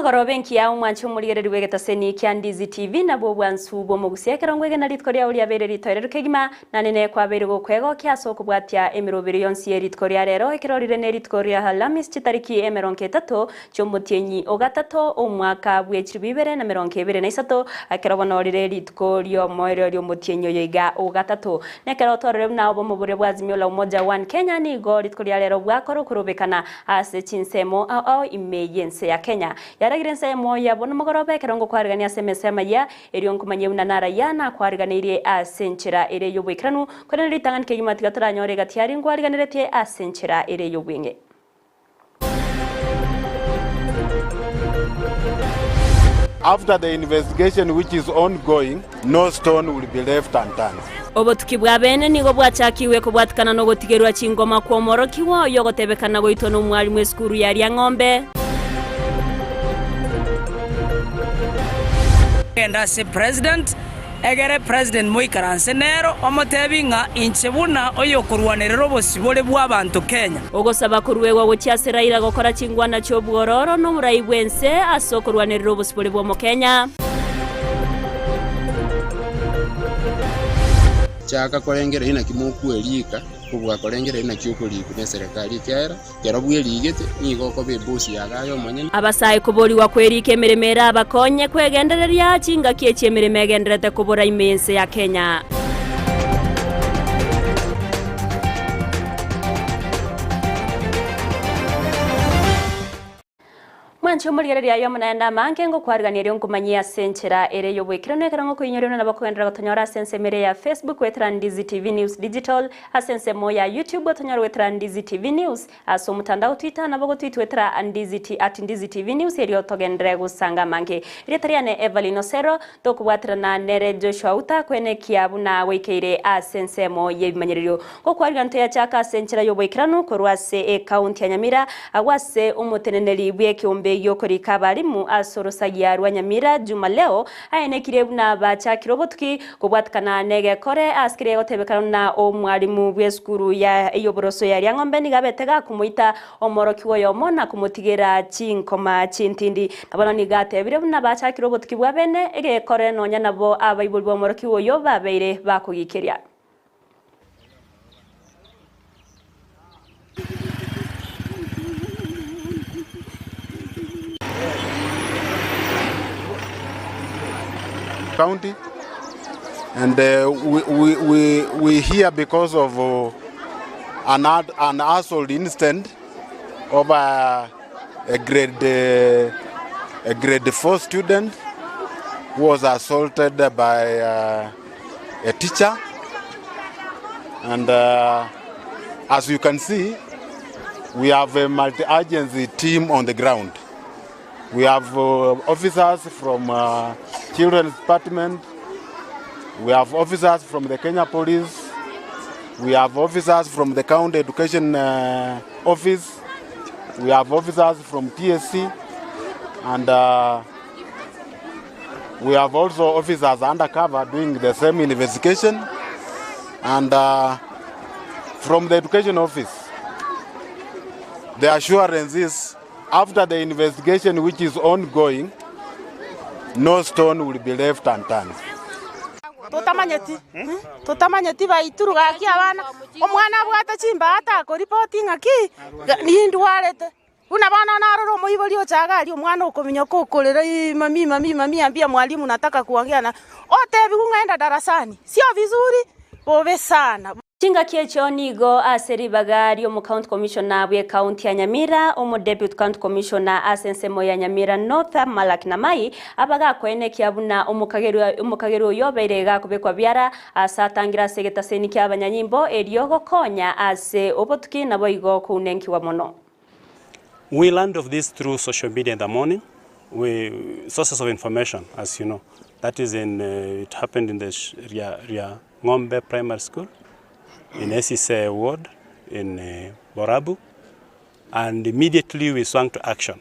Emagoroba enkiya omwanche omorigereria bw'egetaseni kia Ndizi TV nabwo obwansu bw'omogusia ekero ngwegena rituko riao riabeire ritoereru kegima nane nekwabeire gokwegokia ase okobwatia emeroberi yonsi ye rituko ria rero ekero rire ne rituko ria Alhamisi chitariki emerongo etato chi'omotienyi o gatato omwaka bwe chilifu ibere na merongo ebere na isato ekero bono rire rituko ri'omoerio ri'omotienyi oyo iga o gatato. Nekero twarorire buna obomo boria bwa Azimio la Umoja One Kenya nigo rituko ria rero bwakora okorobekana Ase chinsemo ao ao ime y'ense ya Kenya. Yaragire ensemo yabo nomogoroba ekero ngokwarigania ase emesa y'amayia, erio nkomanyie buna narayia nakwariganeirie ase enchera ere y'oboikeranu, korende ritang'ani kegima tiga toranyore egati aria nkwariganeretie ase enchera ere y'obweng'e. After the investigation which is ongoing, no stone will be left unturned. Obotuki bwa bene nigo bwachakigwe kobwatikana nogotigerwa chingoma kw'omworokigwa oyio ogotebekana goitwa nomwalimu esukuru ya Riang'ombe. Genda ase President, egere President moikaranse nero, omotebi ng'a inche buna oyokorwanerera obosibore bw'abanto Kenya. Ogosaba koruegwa gochia ase Raila gokora chingwana chi'obwororo noborai bw'ense ase okorwanerera obosibore bw'Omokenya. Chaka korengereria naki mokweriika, kobua korengereria naki okoriikwa neserekari, ekiagera ekero bweriigete nigo okoba ebosi yago aye omonyene. Abasae koborigwa kweriika emeremo ere abakonye kwegendereria chingaki echi emeremo egendererete kobora ime y'ense ya Kenya. Mwanche omorigereria aye omonene amange ngokwarigania erio nkomanyie ase enchera ere y'oboikeranu ekero ngokoinyoria buna nabo kogenderera gotonyora ase ensemo ere ya Facebook goetera Ndizi TV News Digital, ase ensemo ya YouTube otonyore goetera Ndizi TV News, ase omotandao Twitter nabo gotwitwetera Ndizi at Ndizi TV News erio togenderere gosanga amange. Erieta riane Evelyn Osero, tokobwaterana nere Joshua Uta kwenekia buna goikeire ase ensemo y'ebimanyererio. Gokwarigana toyachaka ase enchera y'oboikeranu korwa ase ekaunti ya Nyamira, agwo ase omoteneneri bw'ekeombe gi'okorika abalimu ase orosagia rwa Nyamira Juma Leo aenekirie buna bachakire obotuki kobwatikana negekore ase keria egotebekana buna omwalimu bw'esukuru ya ey'oboroso ya Riang'ombe nigo abete gakomoita omorokigwa oyomo na komotigera chinkoma chintindi. Na bono nigo atebire buna bachakire obotuki bwa bene egekore nonya nabo abaibori b'omorokigwa oyio babeire bakogikeria. County and uh, we, we, we, we here because of uh, an, an assault incident of a, a grade uh, a grade 4 student who was assaulted by uh, a teacher and uh, as you can see we have a multi-agency team on the ground. We have uh, officers from uh, Children's Department, we have officers from the Kenya Police, we have officers from the County Education uh, Office, we have officers from TSC, and uh, we have also officers undercover doing the same investigation. And uh, from the Education Office, the assurance is after the investigation which is ongoing, no stone will be left unturned. Totamanyeti, totamanyeti baituru gaki abana, omwana abwate chimbaata akoripoti ng'aki, nindwarete. Buna bono narore omoibori ocha iga aria omwana okominyoka okorera ii mami mami mami ambia mwalimu nataka kuongea na otebiwu ng'a enda darasani, sio vizuri, bobe sana. Chingaki echio nigo ase ribaga ri'omocounty commissioner bw'ecounty ya Nyamira, omodeputy county commissioner ase ensemo ya Nyamira North, Malaki Namai, abagakoenekia buna omokagerwa oyio obeire gakobekwa biara ase atangire ase egetaseni ki'abanyanyimbo erio gokonya ase obotuki naboigo kounenkigwa mono. We learned of this through social media in the morning, we, sources of information as you know, that is in, uh, it happened in the Ria, Ria Ng'ombe Primary School in Esise ward in uh, Borabu and immediately we swung to action.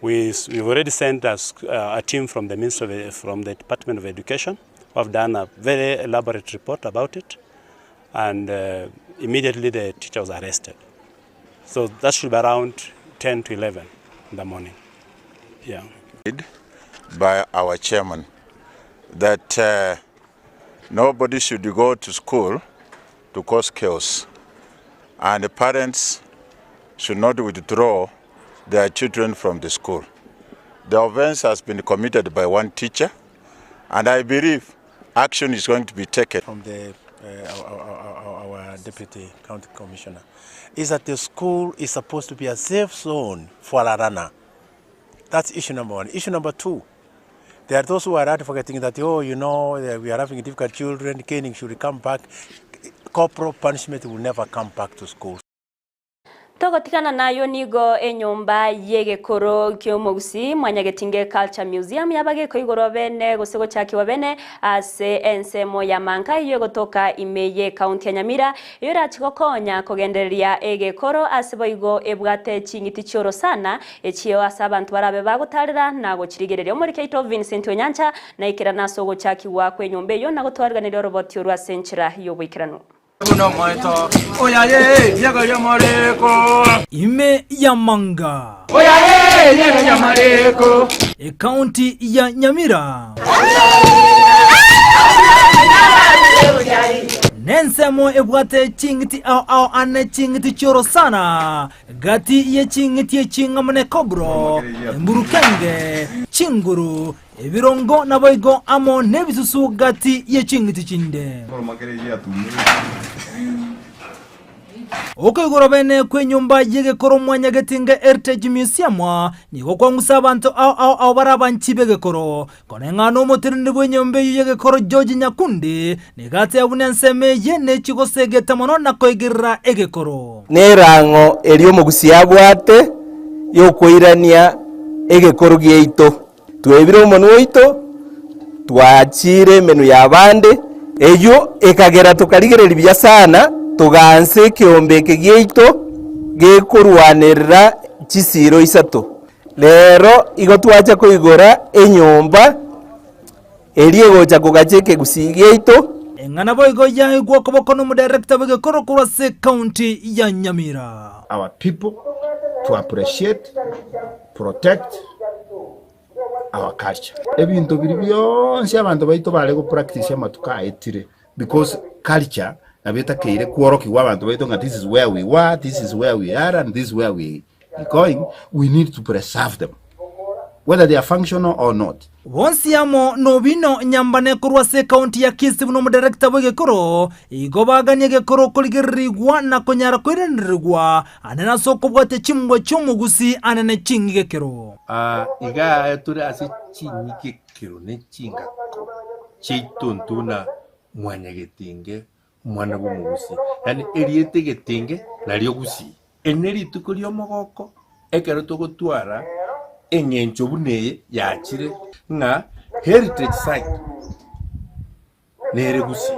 We, we've already sent us, uh, a team from the Ministry of, from the Department of Education who have done a very elaborate report about it and uh, immediately the teacher was arrested. So that should be around 10 to 11 in the morning. Yeah. By our chairman that uh, nobody should go to school to cause chaos and the parents should not withdraw their children from the school. The offense has been committed by one teacher and I believe action is going to be taken. From the, uh, our, our, our deputy county commissioner is that the school is supposed to be a safe zone for a learner. That's issue number one. Issue number two, there are those who are advocating that, oh, you know, we are having difficult children, caning should come back. Corporal punishment will never come back to school. Togotigana nayo nigo enyomba y'egekoro ki'omogusii Mwanyagetinge Culture Museum yabageko igoro bene gose gochakigwa bene ase ensemo ya Manka eyio egotoka ime y'ekaunti ya Nyamira eyio erachi gokonya kogendereria egekoro ase boigo ebwate ching'iti chi'orosana echio ase abanto barabe bagotarera na gochirigereria. Omoriki oito Vincent Onyancha naikerana ase ogochakigwa kw'enyomba eyio na gotwariganeria oroboti orwo ase enchera y'oboikeranu. Ime y'amanga. Ekaunti ya Nyamira. Nensemo ebwate ching'iti ao ao ane ching'iti chi'orosana, gati ye ching'iti echi ng'amo ne kobro, emburukenge, chinguru, Ebirongo naboigo amo nebisusu gati ye ching'iti chinde. Okoigorwa bene kw'enyomba y'egekoro Mwanyagetinge Heritage Museum nigo kwangusa abanto ao ao ao bare abanchi b'egekoro. Koreng'ana n'omoteneneri bw'enyomba eyio y'egekoro George Nyakundi, nigo ateba buna ensemo eye nechigosegeta mono na koigerera egekoro. Nerang'o eria omogusia abwate y'okoirania egekoro giaito. Twebire omonwa oito, twachire emenwa y'abande, eyio ekagera tokarigereria buya sana, togaansa ekeombe eke giaito gekorwanerera chisiiro isato. Rero igo twacha koigora enyomba eria egocha kogacha ekegusii giaito. Eng'ana boigo yaigwa okoboko nomodarekta bw'egekoro korwa ase ekaunti ya Nyamira. Our people to appreciate, protect our culture. Ebinto biria bionsi abanto baito bare go practice amatuko aetire because culture nabo etakeire kworokigwa abanto baito ng'a this is where we were, this is where we are and this is where we going, we need to preserve them whether they are functional or not. Bonsi amo nobino nyambane korwa ase ekaunti ya Kisii buna omodirector bw'egekoro, igo baganie egekoro korigererigwa na konyara koiranererigwa ane nase okobwatia chimbwa chi'omogusi ane ne ching'igekero. Aa iga tore ase chinyigekero ne chingako chiaito intwe buna mwanyagetinge omwana bw'omogusi, yaani erieta egetenge nario gusii. Eri nerituko ri'omogoko ekero togotwara eng'encho buna eye yachire ng'a heritage site nere gusii,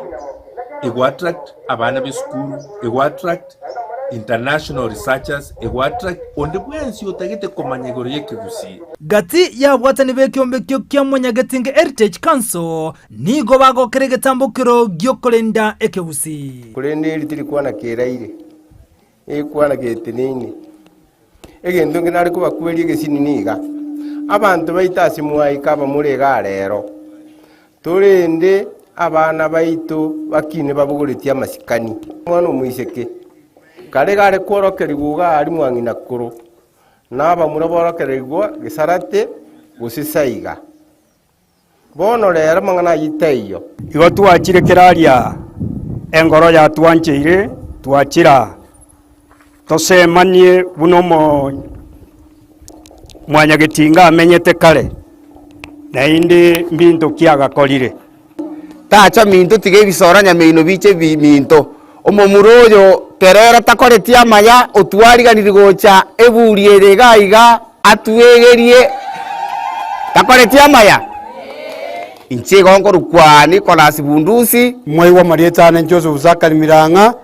ego attract abana b'esukuru, ego attract international researchers, ego attract onde bwensi otagete komanya igoro y'ekegusii. Gati y'abwatani b'ekeombe ekio kia Mwanyagetinge Heritage Council nigo bagokera egetambokero gi'okorenda ekegusii. Korende eri tirikwana keraire, ekwana geteneine. Egento eke nare kobakweria egesinini iga, abanto baito ase mwaika abamura igaa rero, torende abana baito bakine babogoretie amasikani. Omwana omoiseke, kare iga are kworokerigwa iga aria mwang'ina koro, na abamura borokererigwa gesarate gose saiga. Bono rero amang'ana ayio taiyo. Igo twachire kera aria engoro yatwancheire, twachira tosemanie buna omo mwanyagetinga amenyete kare, naende mbinto ki agakorire. Tacha minto tiga ebisora nyameino biche minto. Omomura oyo kerero takoreti amaya otwariganirie gocha eburi ere iga iga atwegerie takoreti amaya. Inche igo nkorokwa Nicholas Bundusi. Mwaigwa amarieta ane Joseph Zachary Mirang'a,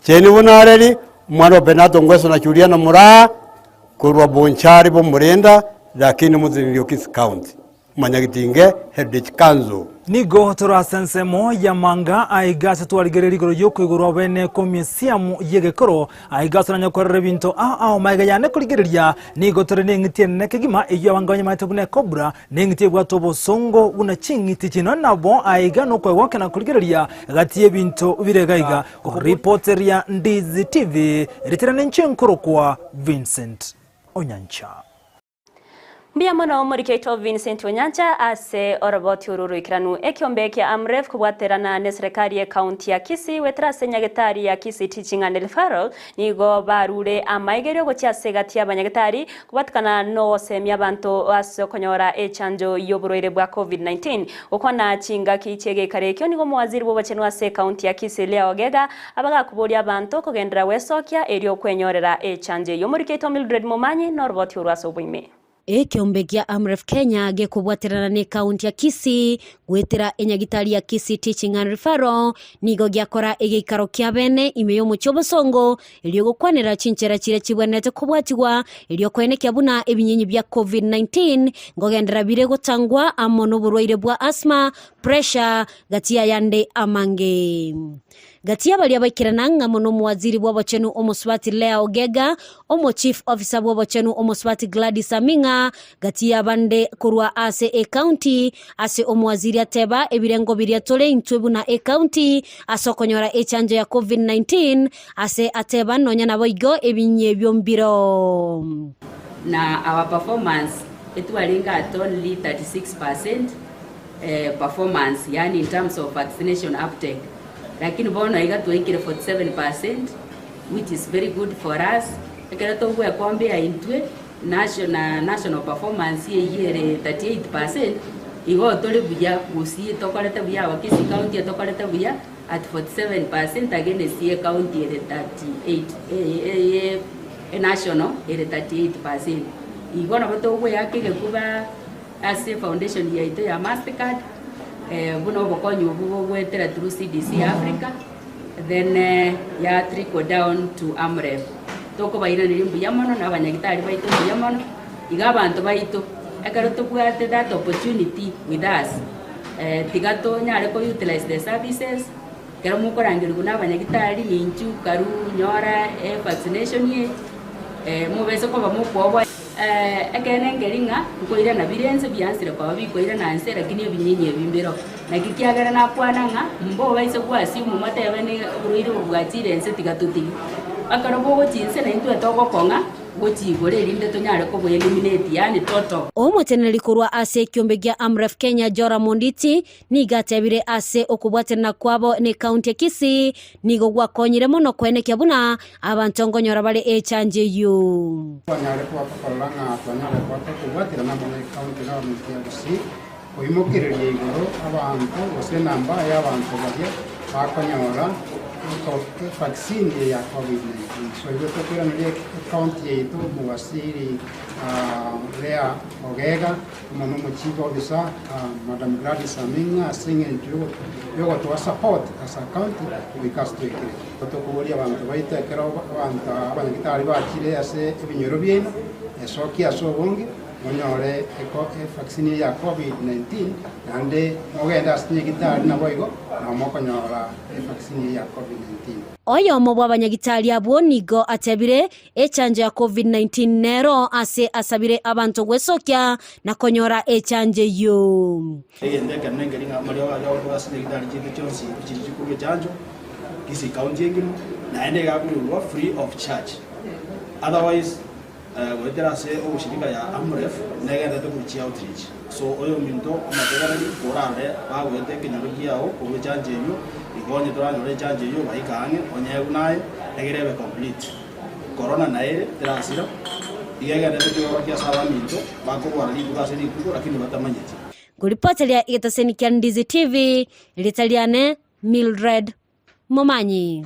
Jane Bunareri, omwana o Bernardo Ngweso na Juliana Muraa, korwa Bonchari Bomorenda, lakini Mothirinio Kisii County, Mwanyagetinge Heritage Council. Nigo tore ase ensemo y'amanga aiga ase twarigereria igoro y'okoigorwa bene kw'emisiamu y'egekoro, aiga ase oranye korora ebinto ao ao magega yane korigereria, nigo tore neng'iti enene kegima eyio abange banyemanyete buna ekobra, neng'iti ebwate obosongo buna ching'iti chino nabo aiga nokoegokia na korigereria gati y'ebinto bire iga iga. Koripoteria Ndizi TV, ritere ninche nkorokwa Vincent Onyancha. Mbuya mono omoriki oito Vincent Onyancha ase oroboti oru roikeranu. Ekiombe kia AMREF kobwaterana neserekari ye county ya Kisii goetera ase nyagetari ya Kisii Teaching and Referral nigo barure amaigerio gochia ase egati y'abanyagetari kobwatekana nogosemia abanto ase okonyora echanjo y'oborwaire bwa Covid-19. Gokwana chingaki chi'egeikaro ekio nigo omowaziri bw'obochenu ase ecounty ya Kisii Leah Ogega abagakoboria abanto kogenderera gwesokia erio kwenyorera echanjo eyio. Omoriki oito Mildred Momanyi noroboti orwo ase oboime. Ekeombe gia Amref Kenya gekobwaterana ne county ya Kisii goetera enyagitari ya Kisii Teaching and Referral nigo giakora egeikaro kia bene ime y'omochie obosongo erio gokwanera chinchera chiria chibwenerete kobwatigwa erio koenekia buna ebinyenyi bia Covid-19 ngogenderera bire gotangwa amo noborwaire bwa asthma, pressure gati y'ayande amange. Gati y'abaria baikerana ng'amo nomowaziri bw'obochenu omosubati Leah Ogega, omo chief officer bw'obochenu omosubati Gladys Aming'a, gati y'abande korwa ase ecounty, ase omowaziri ateba ebirengo biria tore intwe buna ecounty ase okonyora echanjo ya Covid-19, ase ateba nonya naboigo ebinyi ebio mbiro. Na our performance etwarenge at only 36 percent. performance yaani in terms of vaccination uptake lakini bono iga twaikire 47% which is very good for us ekero togwekombea intwe national national performance eywo ere 38% igo tore buya gusii tokorete buya our Kisii county etokorete buya at 47% against ye county ere 38 eye enational ere 38%. Igo nabo togweaka egekuba. Ase foundation yaito ya Mastercard buna obokonyi obwo bogoetera through CDC Africa then ya trickle down to AMREF. Tokobairaneria mbuya mono na abanyagitari baito mbuya mono, iga abanto baito ekero tobwate that opportunity with us tiga tonyare ko utilize the services, ekero mokorangerigwa na abanyagitari ninchu karu nyora evaccination eye mobese koba mokoboa. Ekeene nkeri ng'a nkoirana bire inse biansire koba bikoirana inse, lakini ebinyinyi ebi mbireo. Naki kiagera nakwana ng'a mbobaise gwasiumwa motebe ne oborwaire obo bwachire inse tiga totige. Ekero bogochia inse naintwe togokong'a gochia igoro erinde tonyare kobo eliminate yaani total. Omoteneneri korwa ase ekiombe gia Amref Kenya Joram Onditi Nigo atebire ase okobwaterana kwabo n'Ekaunti ya Kisii nigo gwakonyire mono koenekia buna abanto nkonyora bare echanjo eyio. Twanyare koba tokorora ng'a twanyare koba tokobwaterana amo n'Ekaunti Government ya Gusii koimokereria igoro abanto gose enamba y'abanto baria bakonyora evaccine eye ya Covid-19. So igo tokoiraneria Ekaunti yaito omowaziri Leah Ogega Amo nomochief officer Madam Gladys Aming'a ase eng'encho yogotoa support as a county goika ase toikire. Tokoboria abanto baito ekero abanto abanyagitari bachire ase ebinyoro biaino, esokie ase obonge monyore evaccine eye ya covid 19 naende mogende ase chinyagitari naboigo nabo mokonyora evaccine eye ya covid 19. Oyomo bw'abanyagitari abwo nigo atebire, Echanjo ya Covid-19 nero ase asabire abanto gwesokia na konyora echanjo eyio. Egento ekenene nkeri ng'a amariogo aria agokorwa ase chinyagitari chiaito chionsi chiria chikorwa echanjo, Kisii County engima, naende iga akoirwa free of charge. Otherwise, goetera ase oboshirika ya AMREF negenderete korwa chi outreach. So oyominto omotegereri korarore bagoeta ekenyoro kiao korwa echanjo eyio, igo onye toranyore echanjo eyio baika ang'e onyegwe naye egere ebe complete. Korona naere terasira, iga egenderete kwegorokia ase abaminto bakorwara rituko ase rituko lakini batamanyeti. Nkoripoteria egetaseni kia Ndizi TV, erieta riane Mildred Momanyi.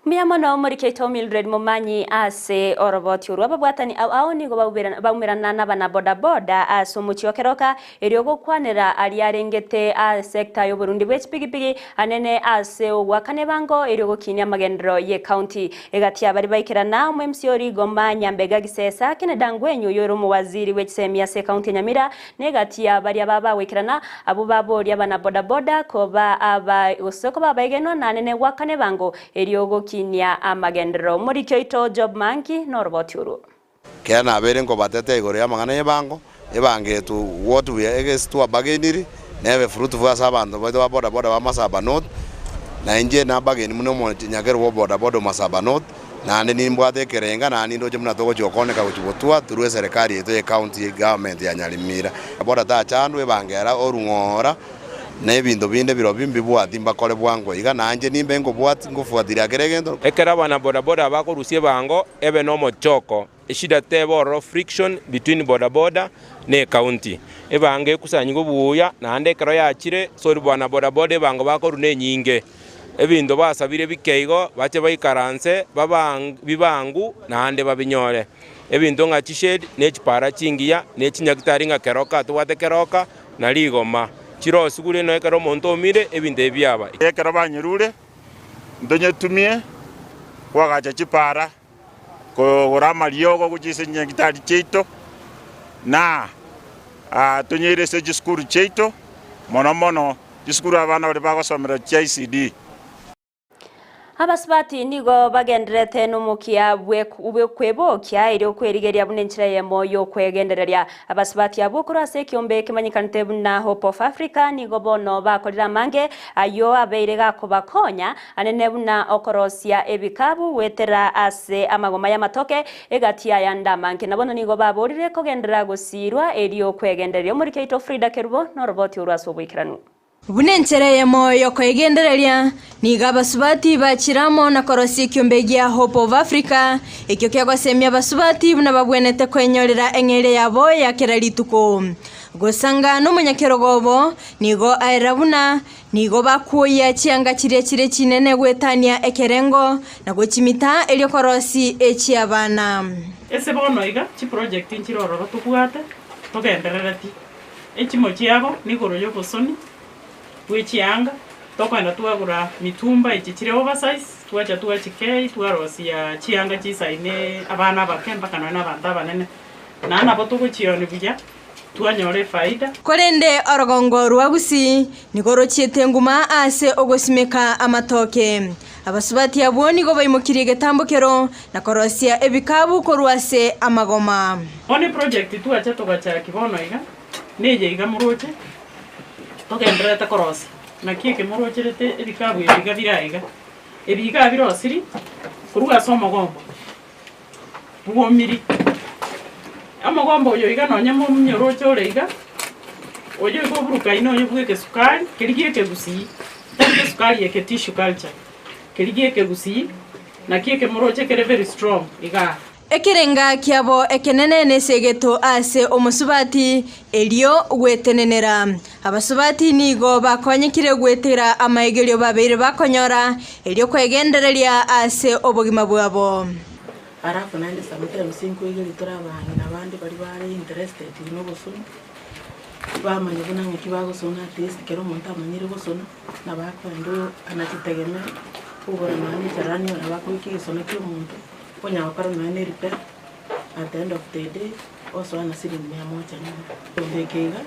Mbuya mono omorikeito Mildred Momanyi ase oroboti orwo. Ababwatani ao ao nigo baumerana nabana boda boda ase omochie o Keroka erio gokwanera aria arengete ase sector y'oborundi bwe chipigipigi anene ase ogoakana ebango erio gokinia amagenderero y'ecounty. Egati y'abari baikerana omo MC o Rigoma Nyambega Gisesa Kennedy Angwenyi oyio ore omowaziri bwe chisemi ase ecounty ya Nyamira na egati y'abaria babagoikerana abwo baboria abana boda boda koba aba gose koba abaegenwa nanene goakana ebango Erio gokinia amagenderero. Omoriki oito Job Mangi noroboti orwo. Kera nabeire nkobatetea igoro y'amang'ana y'ebango, ebango eye what we egesi twabageniri nebe fruitful ase abanto baito ba boda boda ba Masaba North, na inche nabageni buna omonyakero bwa boda boda o Masaba North, naende nimbwate ekerenga naende nindoche buna togochia gokoneka gochia gotwa through eserekari yaito ye county government ya Nyarimira. Boda tachandwa ebango era orung'ora. Na ebinto binde birobio mbibwati mbakore bwango iga, na inche nimbe nkobwati nkofuatiria kera egento. Ekero abana bodaboda bakorusia ebango ebe nomochoko, eshida tebe ororo friction between bodaboda na ecounty. Ebango ekusanyigwe buya naende ekero yachire sori bana bodaboda ebango bakorwa nenyinge. Ebinto basabire bike igo bache baikaranse babang bibangu naende babinyore. Ebinto ng'a chishade ne chipara chingiya ne chinyagitari ng'a keroka tobwate keroka na rigoma, chirosigure nonya ekero omonto omire ebinto ebi biaba. Ekero banyerure, ntonyetumie koagacha chipara, kogora amariogo gochia ase chinyagitari chiaito, na tonyeire ase chisukuru chiaito, mono mono chisukuru abana baria bagosomera chia ECD. Abasubati nigo bagendererete nomokia bw'okwebokia erio kwerigeria buna enchera eyemo y'okwegendereria. Abasubati abwo korwa ase ekiombe kemanyekanete buna Hope of Africa nigo bono bakorire amange ayio abeire gakobakonya anene buna okorosia ebikabu goetera ase amagoma y'amatoke egati y'ayande amange. Na bono nigo baborire kogenderera gosiirwa erio kwegendereria. Omoriki oito Frida Kerubo noroboti orwo ase oboikeranu. Buna enchera eyemo y'okoegendereria, nigo abasubati bachire amo na korosia ekiombe gia Hope of Africa, ekio kegosemia abasubati buna babwenerete kwenyorera eng'eria yabo ya kera rituko. Gosanga nomonyakerogo obo, nigo aerera buna nigo bakwoyia chianga chiria chire chinene goetania ekerengo, na gochimita erio korosia echi'abana. Ase bono iga chiproject nchire ororo tobwate togenderereti. Echimo chiabo nigoro y'obosoni bwe chianga, tokogenda twagora mitumba echi chire oversize, twacha twachikei twarosia chianga chisaine abana abake mpaka nonya na abanto abanene. Naende nabo togochioni buya, twanyora efaida. Korende orogongo rwa Gusii nigo rochiete nguma ase ogosimeka amatoke. Abasubati abwo nigo baimokirie egetambokero na korosia ebikabu korwa ase amagoma. Bono eproject twacha togachaki bono iga, neye iga moroche, togendererete korosia. Naki eke morocherete ebikabu ebi iga bire aiga, ebi iga birosiri korwa ase omogombo bwomiri. Omogombo oyo iga nonye momonyoroche ore iga, oyo iga oburukaine oyo bwa ekesukari, keria gia ekegusii, tari gesukari eke tissue culture, keria gia ekegusii, naki eke moroche kere very strong igaa. Ekerenga kiabo ekenene nesegeto ase omosubati, erio gwetenenera. Abasubati nigo bakonyekire gwetera amaegerio babeire bakonyora, erio kwegendereria ase obogima bwabo. Alafu naende sometimes nkoigeria tore abang'ina bande baria bare interested na obosoni, bamanya buna ng'aki bagosona at least ekero omonto amanyire gosona, nabo akoenda oo anachitegemea, kogora nonya na echarani nabo akoika egesono kia omonto, onya gokora nonya na erepair, at the end of the day, osoa na siringi mia moja nyomba. Egento eke iga,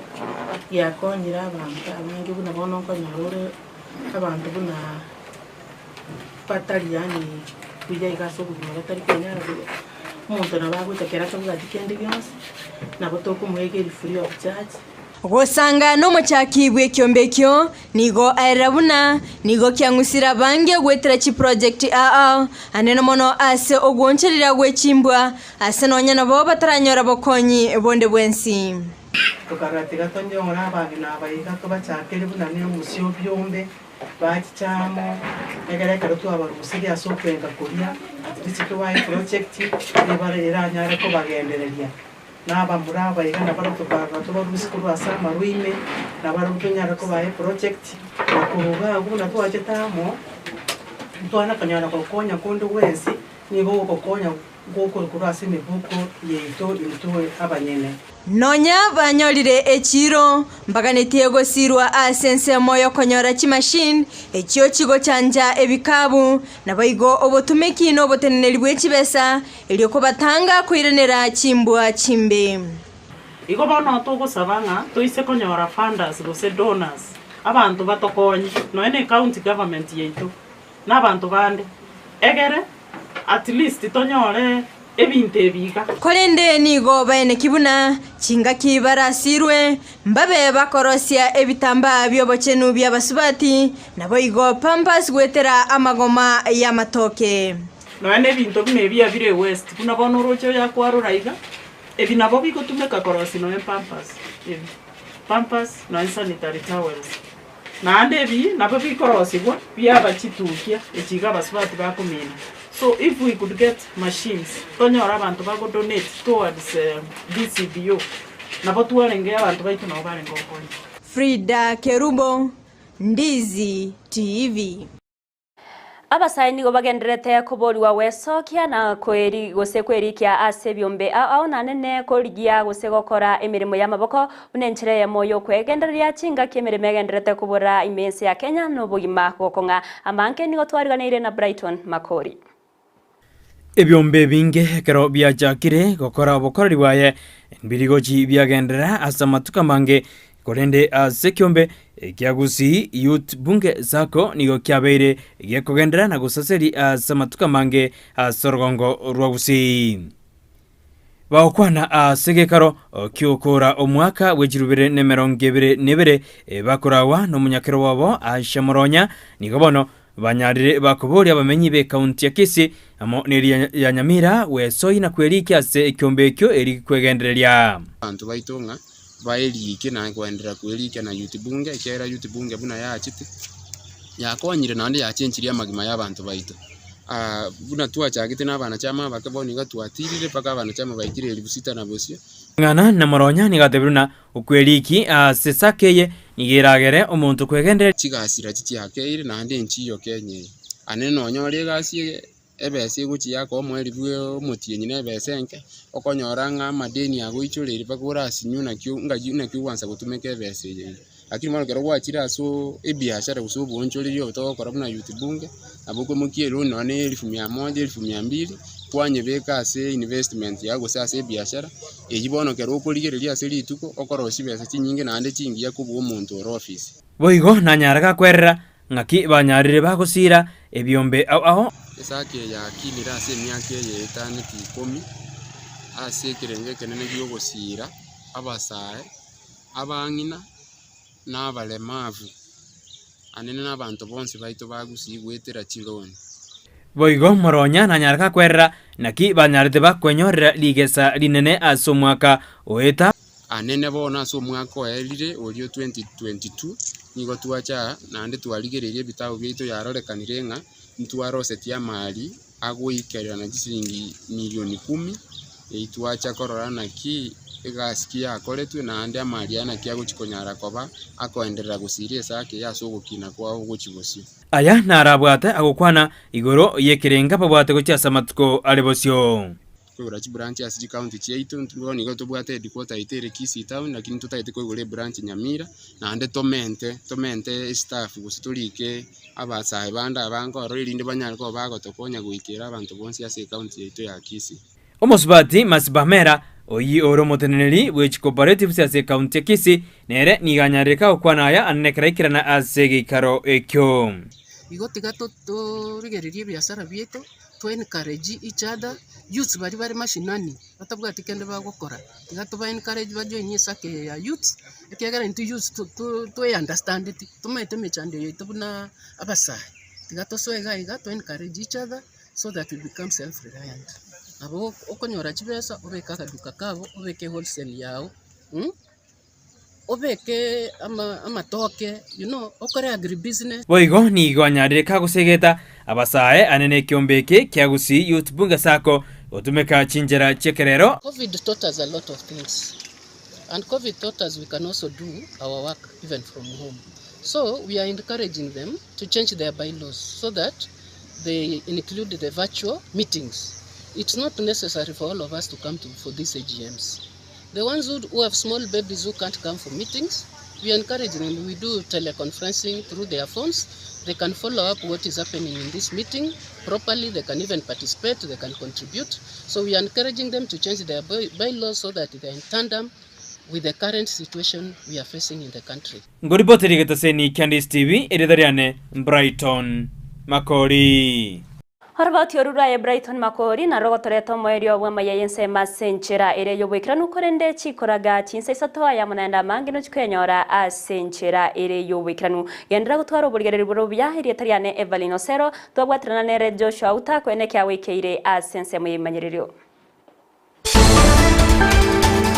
giakonyire abanto abange buna bono okonyora ore abanto buna. Batari yaani buya iga ase obogima batari kwenyara buya, omonto nabo agocha kera atabwati kende gionsi, nabo tokomoegeria free of charge. Gosanga nomochaki bw'ekiombe ekio nigo aerera buna nigo kiang'usire abange goetera chiproject ao anene mono ase ogwoonchoreria gwe chimbwa ase nonya nabo bataranyora bokonyi bonde bwensi. Tokarora tiga tonyore abageni aba iga tobachakere buna ne omosio obiombe. Bachicha amo, egere ekero twabarusirie ase okwenga koria, at least tobae eproject ebare eranyare kobagendereria. Na abamura aba iga nabarabwo tokarora tobarusie korwa ase amarwa ime, nabarabwo tonyare kobaa eproject, na korwa iga abwo buna twachete amo, Ntwana konyora gokonya konde gwensi, nigo ogokonya gokorwa ase emebuko yaito intwe abanyene. Nonya banyorire echiiro, mbaganetie gosiirwa ase ensemo y'okonyora chimashini echio chigochanja ebikabu, naboigo obotumeki na oboteneneri bwe chibesa, erio kobatanga koiranera chimbwa chimbe. Igo bono togosaba ng'a toise konyora funders gose donors, abanto batokonye, nonya ne county government yaito, na abanto bande, egere at least tonyore ebinto ebi iga. Korende nigo baeneki buna chingaki barasirwe, mbabe bakorosia ebitambaa bi'obochenu bi'abasubati, naboigo pampers goetera amagoma y'amatoke. Nonya na ebinto buna ebi abire ewaste, buna bono oroche oyo akwarora iga, ebi nabo bigotumeka korosia nonya pampers ebi, pampers nonya sanitary towels. Naende ebi nabo bikorosigwa biaba chitukia echi iga abasubati bakomina. So if we could get machines tonyore abanto bago donate towards DCBO nabo twarenge abanto baito nabo barenge gokonya. Frida Kerubo, Ndizi TV. Abasae nigo bagendererete koborigwa gwesokia na koeri gose kwerikia ase ebiombe ao ao naende ne korigia gose gokora emeremo y'amaboko buna enchera eyemo y'okwegendereria chingaki emeremo egendererete kobora ime ense ya Kenya na obogima gokong'a. Amange nigo twariganeire na Brighton Makori. Ebiombe ebinge ekero biachakire gokora obokoreri bwaye, mbirigochi biagenderera ase amatuko amange, korende ase ekiombe kia Gusii Youth Bunge Sacco nigo kiabeire gekogenderera na gosaseria ase amatuko amange ase orogongo rwa Gusii. Bagokwana ase egekaro ki'okoora omwaka bwe chirubere na emerongo ebere na ebere, bakoragwa nomonyakero bwabo Aisha Moronya, nigo bono Banyarire bakoboria abamenyi b'ekaunti ya Kisii amo neria ya Nyamira gwesoi na kwerikia ase ekiombe ekio eri kwegendereria. Abanto baito ng'a baeriike na koenderera kwerikia na youth bunge, ekiagera youth bunge buna yachete, yakonyire naende yachenchirie amagima ya abanto baito. Buna twachagete na abanachama abake bono iga twatirire mpaka abanachama baikire elifu sita na bosio. Ng'ana na Moronya nigo atebirie buna Okweriki ase esaka eye nigo eragere omonto kwegendereria. Chigasira chichiakeire naende enchiyo Kenya eye. Ane nonyore egasi eye ebesa egochia yakoa omoerio bwe omotienyi na ebesa enke, okonyora ng'a amadeni agoichoreire mpaka orasinywe naki ngaki naki ogwansa gotumeka ebesa eye iga. Lakini bono ekero gwachire ase ebiashara gose oboonchoreria obo togokora buna youth bunge, nabo okoimokia eloan nonye na elfu mia moja, elfu mia mbili, kwanyebeka ase investment yago gose ase ebiashara. Eyio bono ekero okorigereria ase rituko, okorosia chibesa chinyinge naende chingiya kobua omonto ore ofisi. Boigo nanyare gakwerera ng'aki banyarire bagosiira ebiombe ao ao. Esaki eye yakinire ase emiaka eye etaneti ikomi, ase ekerengo ekenene gi'ogosiira abasae, abang'ina, na abaremavu, anene nabanto bonsi baito bagusii goetera chironi. Boigo Moronya nanyare gakwerera, naki banyarete bakwenyorera rigesa rinene ase omwaka oeta. Anene bono ase omwaka oerire oria o 2022, nigo twacha aa naende twarigereirie ebitabu biaito yarorekanire ng'a ntwarosetie amari agoikererana chisiringi milioni kumi, eyio twacha korora naki egasi ki yakoretwe naende amari aya naki agochi konyara koba akoenderera gosiria esake eye ase ogokina kwao gochia bosio. Aya narabwate agokwana igoro y'ekerenga babwate gochia ase amatuko are bosio. Koigora chibranch ase chicounty chiaito, intwe bono nigo tobwate headquarter yaito ere Kisii town, lakini totagete koigora ebranch Nyamira, naende tomente tomente estaff gose torike abasae bande abange ororo erinde banyare koba bagotokonya goikera abanto bonsi ase ecounty yaito ya Kisii. Omosubati Mercy Pamela, oyio ore omoteneneri bwe chicooperatives ase ecounty ya Kisii, nere nigo anyarire gokwana aya anene ekero aikerana ase egeikaro ekio. Igo tiga torigererie ebiasara biaito, to encourage each other, youths baria bare mashinani batabwati kende bagokora, tiga toba encourage ba join esacco eye ya youths, ekiagera intwe youths toe understandeti, tomaete emechando yaito buna abasae, tiga tosoe iga iga to encourage each other so that we become self reliant. Nabo okonyora chibesa obeke akaduka kago, obeke ewholesale yago. Obeke amatoke, you know, okore agribusiness. Boigo nigo anyarire kagosegeta abasae ane nekiombe eke kia Gusii Youth Bunge Sacco gotumeka chinchera chi'ekerero. Covid taught us a lot of things and covid taught us we can also do our work even from home so we are encouraging them to change their bylaws so that they include the virtual meetings. It's not necessary for all of us to come to, for these AGMs. The ones who, who have small babies who can't come for meetings, we encourage them. We do teleconferencing through their phones. They can follow up what is happening in this meeting properly. They can even participate. They can contribute. So we are encouraging them to change their bylaws so that they are in tandem with the current situation we are facing in the country. Ngoripoteria egetaseni kia Ndisi TV, erieta riane Brighton Makori. Oroboti oru rwaye Brighton Makori narwo rogotoreta omoerio bw'amaiya y'ensemo ase enchera ere y'oboikeranu korende chikoraga chinsa isato aya amo naende amange nochikoyanyora ase enchera ere y'oboikeranu. Genderera gotwara oborigereria bore obuya, erieta riane Evelyn Osero, twabwaterana nere Joshua Outa koene ekiagoikeire ase ensemo y'ebimanyererio.